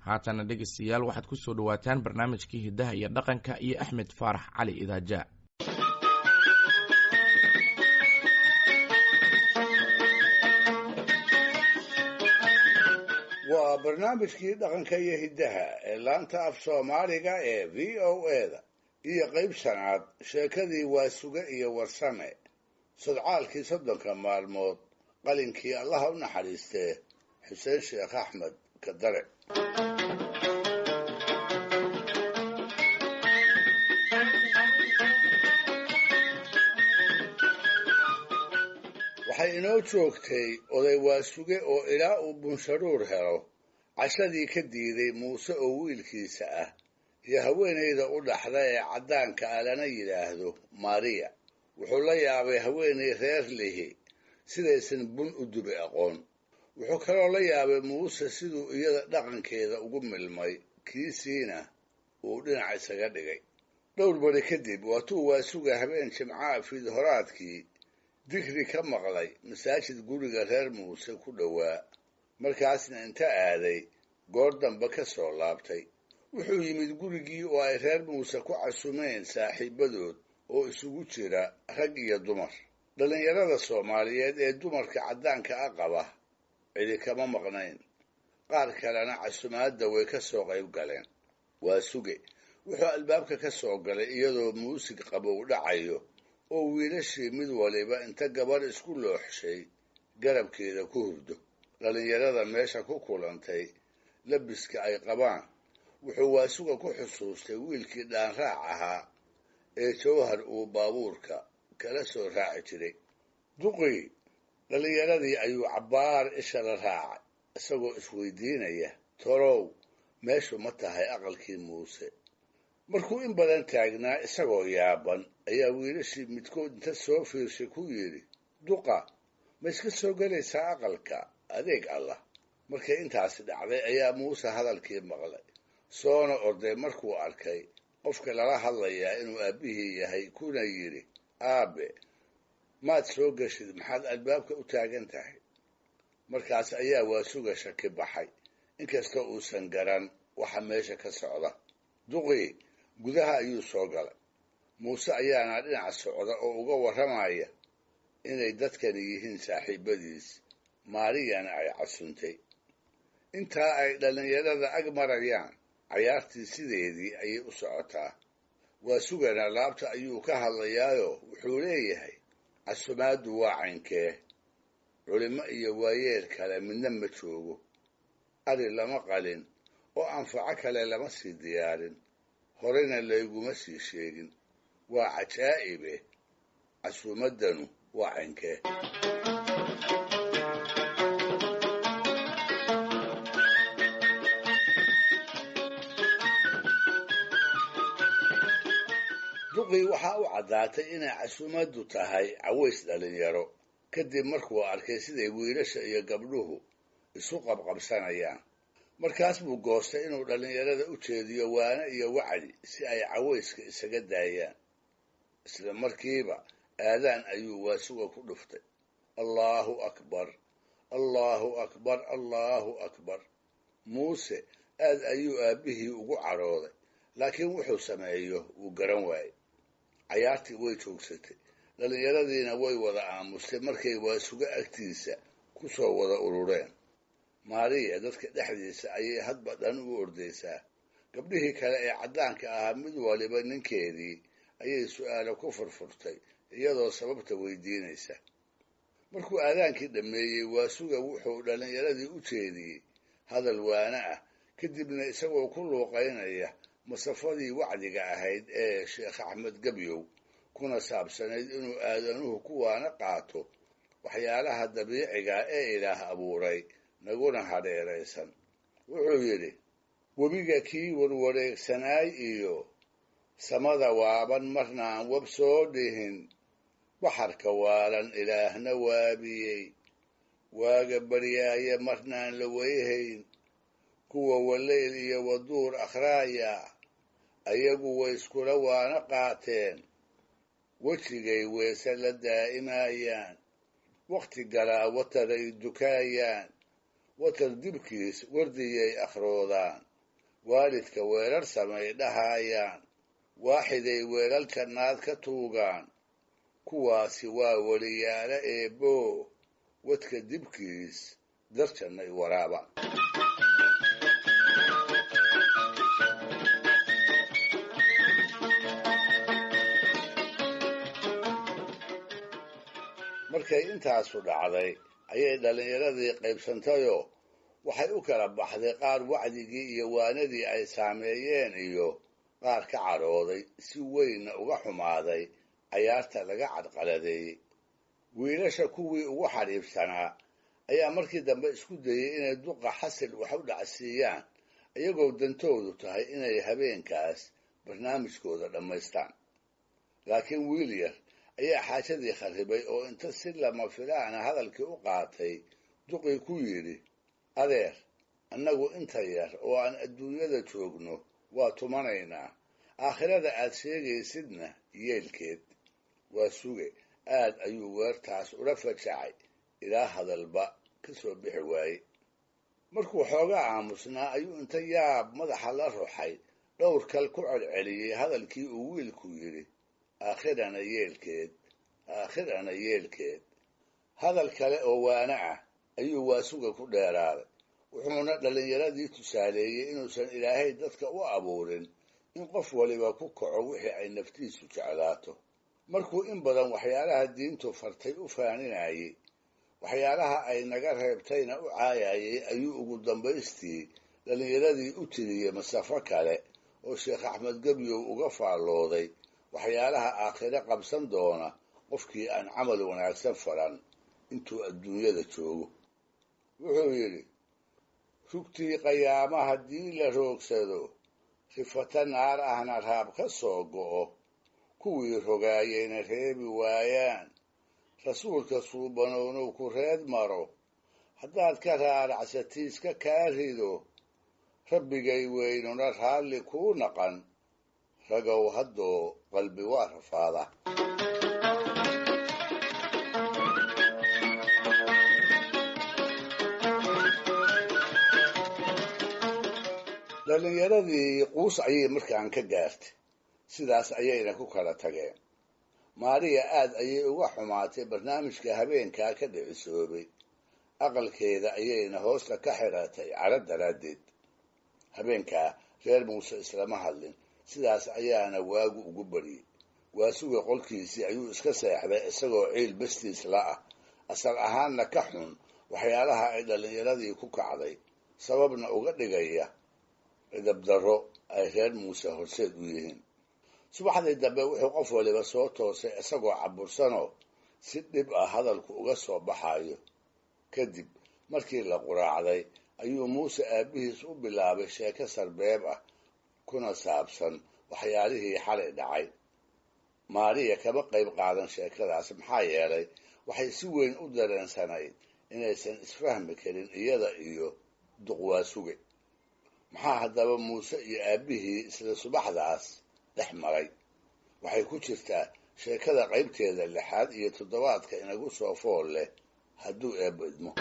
Haatana dhegeystayaal, waxaad ku soo dhowaataan barnaamijkii hiddaha iyo dhaqanka iyo Axmed Faarax Cali Idaaja. Waa barnaamijkii dhaqanka iyo hiddaha ee laanta af Soomaaliga ee VOA-da iyo qayb shanaad sheekadii Waasuge iyo Warsame, sodcaalkii 30-ka maalmood, qalinkii Allaha u naxariistee Xuseen Sheekh Axmed Kadare. Waxay inoo joogtay oday Waasuge oo ilaa uu bunsharuur helo cashadii ka diiday Muuse oo wiilkiisa ah iyo haweenayda u dhaxda ee caddaanka ah lana yidhaahdo Maariya. Wuxuu la yaabay haweenay reer lihi sidaysan bun u dubi aqoon. Wuxuu kaloo la yaabay Muuse siduu iyada dhaqankeeda ugu milmay, kiisiina uu dhinac isaga dhigay. Dhowr bari kadib waatuu Waasuga habeen Jimcaha fiidhoraadkii digri ka maqlay masaajid guriga reer Muuse ku dhowaa, markaasna inta aaday goor dambe ka soo laabtay. Wuxuu yimid gurigii oo ay reer Muuse ku casumeen saaxiibadood oo isugu jira rag iyo dumar. Dhallinyarada Soomaaliyeed ee dumarka caddaanka a qaba cidi kama maqnayn, qaar kalena casumaadda way ka soo qayb galeen. Waasuge wuxuu albaabka ka soo galay iyadoo muusig qabow dhacayo oo wiilashii mid waliba inta gabarh isku looxshay garabkeeda ku hurdo. Dhallinyarada meesha ku kulantay labiska ay qabaan wuxuu Waasuga ku xusuustay wiilkii dhaanraac ahaa ee Jawhar uu baabuurka kala soo raaci jiray. Duqii dhallinyaradii ayuu cabbaar isha la raacay isagoo isweydiinaya, torow meeshu ma tahay aqalkii Muuse? Markuu in badan taagnaa isagoo yaaban ayaa wiilashii midkood inta soo fiirshay ku yidhi, duqa, ma iska soo gelaysaa aqalka, adeeg Allah? Markay intaasi dhacday ayaa Muuse hadalkii maqlay, soona orday markuu arkay qofka lala hadlayaa inuu aabbihii yahay, kuna yidhi, aabe, maad soo geshid? Maxaad albaabka u taagan tahay? Markaas ayaa Waasuga shaki baxay, inkastoo uusan garan waxa meesha ka socda. Duqii gudaha ayuu soo galay. Muuse ayaana dhinac socda oo uga warramaya inay dadkani yihiin saaxiibadiis, Maariyana ay casuntay. Intaa ay dhallinyarada ag marayaan cayaartii sideedii ayay u socotaa. Waasugana laabta ayuu ka hadlayaayo wuxuu leeyahay, casumaaddu waa caynkee? Culimo iyo waayeel kale midna ma joogo, ari lama qalin oo anfaco kale lama sii diyaarin, horena layguma sii sheegin. Waa cajaa'ibe, casuumaddanu waa caynkee? Duqii waxaa u caddaatay inay casuumaddu tahay caways dhallinyaro, kadib markuu arkay siday wiilasha iyo gabdhuhu isu qabqabsanayaan. Markaas buu goostay inuu dhallinyarada u jeediyo waane iyo wacdi si ay cawayska isaga daayaan. Isla markiiba aadaan ayuu Waasuga ku dhuftay, Allaahu akbar, Allaahu akbar, Allaahu akbar. Muuse aad ayuu aabbihii ugu cadhooday, laakiin wuxuu sameeyo wuu garan waayey. Cayaartii way joogsatay, dhallinyaradiina way wada aamustay markay Waasuga agtiisa ku soo wada urureen. Maariya dadka dhexdiisa ayay hadba dhan u ordaysaa. Gabdhihii kale ee caddaanka ahaa mid waliba ninkeedii ayay su'aalo ku furfurtay iyadoo sababta weydiinaysa. Markuu aadaankii dhammeeyey, Waasuga wuxuu dhallinyaradii u jeediyey hadal waane ah, kadibna isagoo ku luuqaynaya masafadii wacdiga ahayd ee Sheekh Axmed Gebyow kuna saabsanayd inuu aadanuhu ku waana qaato waxyaalaha dabiiciga ee Ilaah abuuray naguna hadheeraysan, wuxuu yidhi: webiga kii warwareegsanaay iyo samada waaban marnaan wab soo dhihin, baxarka waalan Ilaahna waabiyey, waaga baryaaya marnaan la weyhayn, kuwa waleyl iyo waduur akhraaya, ayagu way iskula waana qaateen, wejigay weese la daa'imaayaan, wakhti galaa wataray dukaayaan, watar dibkiis wardiyay akhroodaan. Waalidka weerar samay dhahaayaan, waaxiday weelal jannaad ka tuugaan. Kuwaasi waa weliyaale eebboo, wadka dibkiis darjannay waraabaan. Markay intaasu dhacday ayay dhallinyaradii qaybsantayoo waxay u kala baxday qaar wacdigii iyo waanadii ay saameeyeen iyo qaar ka cadhooday, si weynna uga xumaaday cayaarta laga cadqaladeeyey. Wiilasha kuwii ugu xadhiibsanaa ayaa markii dambe isku dayey inay duqa xasil wax u dhacsiiyaan, iyagoo dantoodu tahay inay habeenkaas barnaamijkooda dhammaystaan. Laakiin wiil yar ayaa xaajadii kharribay oo inta si lama filaana hadalkii u qaatay duqii ku yidhi, adeer, annagu inta yar oo aan adduunyada joogno waa tumanaynaa, aakhirada aad sheegaysidna yeelkeed. Waa suge aad ayuu weertaas ula fajacay ilaa hadalba ka soo bixi waaye. Markuu xoogaa aamusnaa ayuu inta yaab madaxa la ruxay dhowr kal ku celceliyey hadalkii uu wiilku yidhi, aakhirana yeelkeed, aakhirana yeelkeed. Hadal kale oo waana ah ayuu waasuga ku dheeraaday, wuxuuna dhallinyaradii tusaaleeyey inuusan Ilaahay dadka u abuurin in qof waliba ku kaco wixii ay naftiisu jeclaato. Markuu in badan waxyaalaha diintu fartay u faaninayey, waxyaalaha ay naga reebtayna u caayayey, ayuu ugu dambaystii dhallinyaradii u tiriyey masafo kale oo Sheekh Axmed Gebyow uga faallooday waxyaalaha aakhire qabsan doona qofkii aan camal wanaagsan faran intuu adduunyada joogo. Wuxuu yidhi, rugtii qayaama haddii la roogsado, rifata naar ahna raab ka soo go'o, kuwii rogaayeyna reebi waayaan, rasuulka suubanoonuu ku reed maro, haddaad ka raaracsatiis ka kaa rido, rabbigay weynuna raalli kuu naqan, ragow haddoo qalbi waa rafaada. Dhallinyaradii quus ayay markaan ka gaartay, sidaas ayayna ku kala tageen. Maariya aad ayay uga xumaatay barnaamijka habeenkaa ka dhicisoobay, aqalkeeda ayayna hoosta ka xiratay caro daraaddeed. Habeenkaa reer Muuse islama hadlin, sidaas ayaana waagu ugu bariyey. Waasuga qolkiisii ayuu iska seexday isagoo ciil bastiis la ah, asal ahaanna ka xun waxyaalaha ay dhallinyaradii ku kacday, sababna uga dhigaya cidabdarro ay reer Muuse horseed u yihiin. Subaxdii dambe wuxuu qof waliba soo toosay isagoo cabursanoo si dhib ah hadalku uga soo baxayo. Kadib markii la quraacday ayuu Muuse aabbihiis u bilaabay sheeko sarbeeb ah kuna saabsan waxyaalihii xalay dhacay. Maariya kama qayb qaadan sheekadaas, maxaa yeelay waxay si weyn u dareensanayd inaysan isfahmi karin iyada iyo duqwaasuge. Maxaa haddaba Muuse iyo aabbihii isla subaxdaas dhex maray? Waxay ku jirtaa sheekada qaybteeda lixaad iyo toddobaadka inagu soo fool leh hadduu Eebbo idmo.